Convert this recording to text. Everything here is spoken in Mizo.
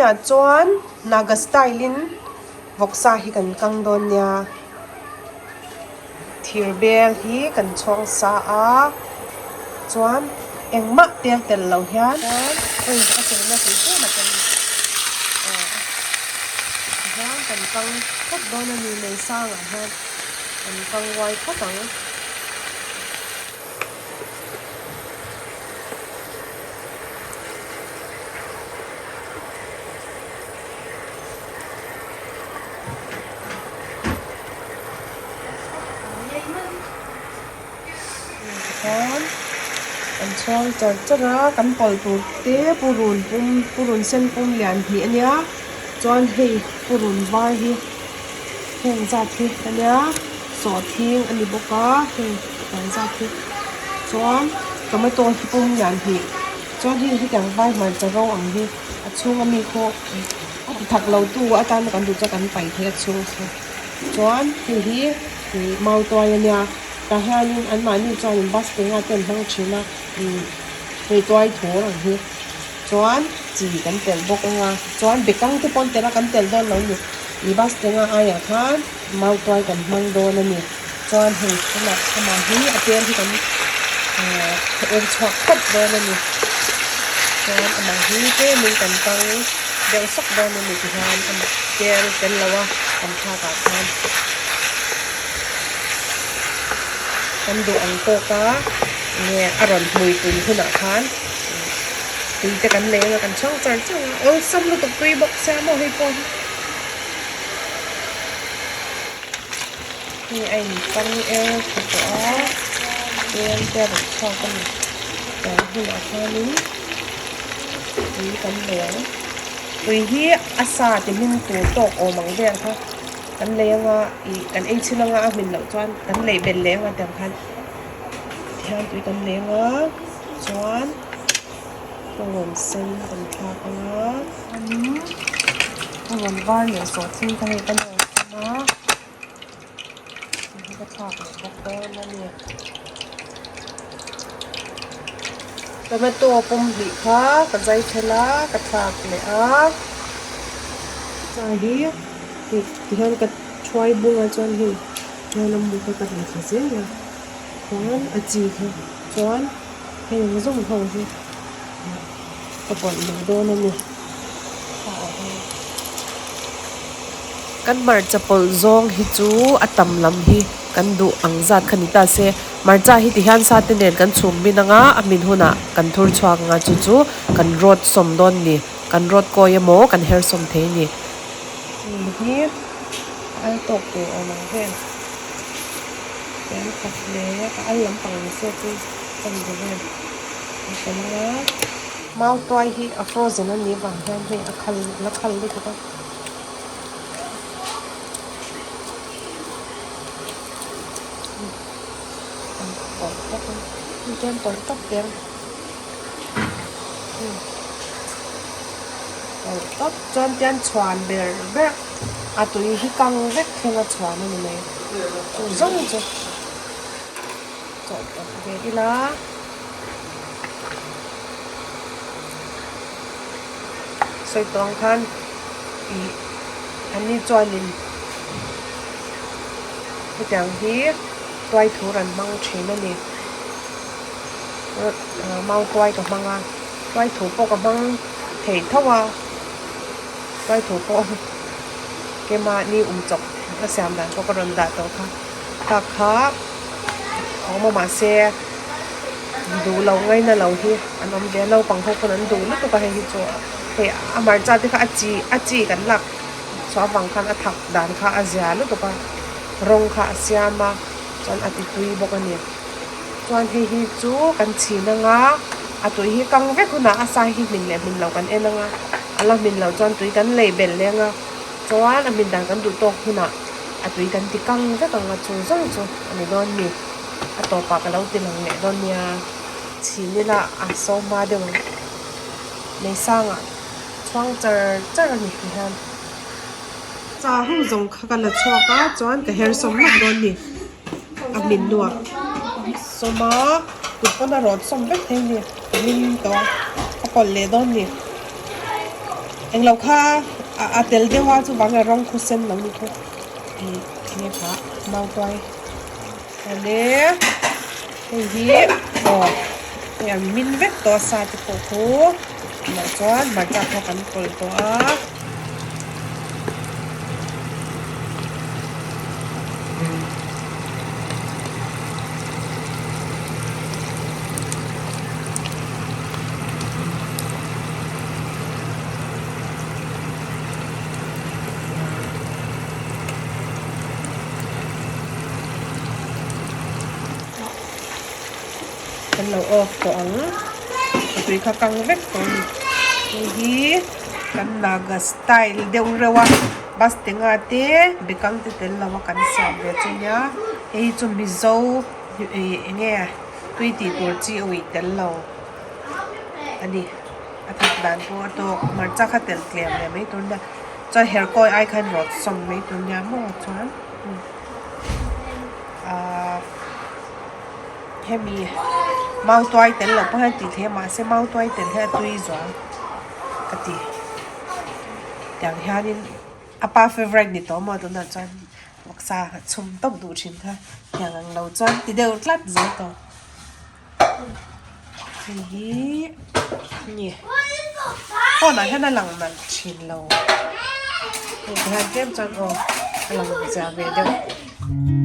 ah chuan naga style in vawksa hi kan kang dawn nia thir bel hi kan chhuang sa a chuan engmah tel tel lo hian hei a chenna tui tlem a tel hian kan kang phawt dawn a ni lei sangah hian kan kang uai phawt ang. Tikhian an chhuang char char a kan pawlh tur te purun pum purun sen pum lian hnih a nia chuan hei purun var hi heng zat hi a nia sawhthing a ni bawk a hei ang zat hi chuan tomato hi pum lian hnih chuan hei hetiang vai hmarcha ro ang hi a chhung ami khu a ti thak lo tu atana kan duh chuan kan paih thei a chhung chu chuan hei hi ih mau tuai a nia tah hianin anmahni chuanin bus te nga te an hmang thin a ih hei tuai thur ang hi chuan chi kan telh bawk ang a chuan bekang te pawh an telh a kan telh dawn lo a ni ih bus te nga aiah khan mau tuai kan hmang dawn a ni chuan hei tunah amah hi a tel hi kan ahh er chhuak phawt dawn a ni chuan amah hi tlemin kan kang deuh sawk dawn a ni tihian amah tel tel lo a kan thlak ah khan kan duh ang tawk a enge a rawn hmui pui hunah khan tui te kan leng a kan chhuang char char a awlsam lutuk tui bawk sia maw hei pawh hi. Hei a intang er tha tawh a tlem te a rawn chhuak a ni tiang hunah hianin tui kan nei ang tui hi a sa ti hmin tur tawk awm ang vel kha kan lei anga ih kan ei chhin anga a hmin loh chuan kan lei belh leh anga tiang khan tihian tui kan lei anga chuan purun sen kan thlak anga chuanin purun var leh sawhthing kha hei ka nawr thung a. Ka thlak leh bawk dawn a ni. Tomato pum hnih kha ka zai thel a ka thlak leh a chai hi tihian ka thuai bung a chuan hei hian a mu kha ka ri thla zel a chuan a chi kha chuan hei ang zawng ho hi ka pawlh leh dawn a ni. Kan hmarcha pawlh zawng hi chu a tam lam hi kan duh ang zat kha ni ta se hmarcha hi tihian sa te nen kan chhum min anga a hmin hunah kan thur chhuak anga chu chu kan rawt sawm dawn ni kan rawt kawi emaw kan her sawm thei ni. Hei hi al tawk tur awm ang vel tel khat leh a al lampang ni se chu chanve vel a tel anga. Mau tuai hi a frozen a nih vang hian hei a khal la khal lutuk a. An pawlh tawp a hei chuan pawlh tawp teh ang pawlh tawp chuan tian chhuan ber ber a tui hi kang vek thleng a chhuan a ni mai chu zawng chu chawhpawlh ve ila. Sawi tawh ang khan ih an ni chuanin hetiang hi tuai thur an hmang thin a ni mau tuai ka hmang a tuai thur pawh ka hmang thei tho a tuai thur pawh keimahni um chawp a siam dan pawh ka rawn dah tawh kha ta kha awm a mahse duh lo ngaina lo hi an awm ve a naupang ho pawn an duh lutuk a hei hi chu hei a hmarcha te kha a chi a chi kan lak chhuah avang khan a thak dan kha a zia lutuk a rawng kha a siam a chuan a ti tui bawk a ni chuan hei hi chu kan chhin anga a tui hi kang vek hunah a sai hi hmin leh hmin lo kan en anga a la hmin loh chuan tui kan lei belh leng a chuan a hmin dan kan duh tawk hunah a tui kan ti kang vek ang a chu zawng chu a ni dawn ni a tawpah ka lo ti lang leh dawn nia chhin ila a so hma deuh ang nei sangah chhuang char char a ni ti hian cha ho zawng kha ka la chhuak a chuan ka her sawm hlauh dawn ni a hmin hnuah sawm a kut pawn a rawt sawm vek thei a ni a hmin tawh a ka pawlh leh dawn ni. Englo kha a tel deuh a chuvang hian rawng khu sen lo ni khu ih enge kha mautuai awle hei hi aw hei an min vek tawh a sa te pawh khu tunah chuan hmarcha pawh kan pawlh tawh a. Kan lo off tawh ang a tui kha kang vek tawh a ni hei hi kan naga style deuh reuh a bus te nga te bekang te tel lo a kan siam ve chu nia hei hi chu mizo ih eng nge tui tih tur chi a uih tel lo a ni a that dan pawh a tawk hmarcha kha tel tlem leh mai tur nia chuan herkawi ai khan rawt sawm mai tur nia maw chuan ahh hemi mautuai tel loh pawh hian tih theih a mahse mautuai tel hi a tui zual ka ti tiang hianin a pa favourite ni tawh maw tunah chuan vawksa chhum tawp duh thin kha tiang ang lo chuan ti deuh tlat zel tawh. Hei hi nge phone ah hian a lang nalh thin lo hei ti hian tlem chuan aw a lang zia ve deuh.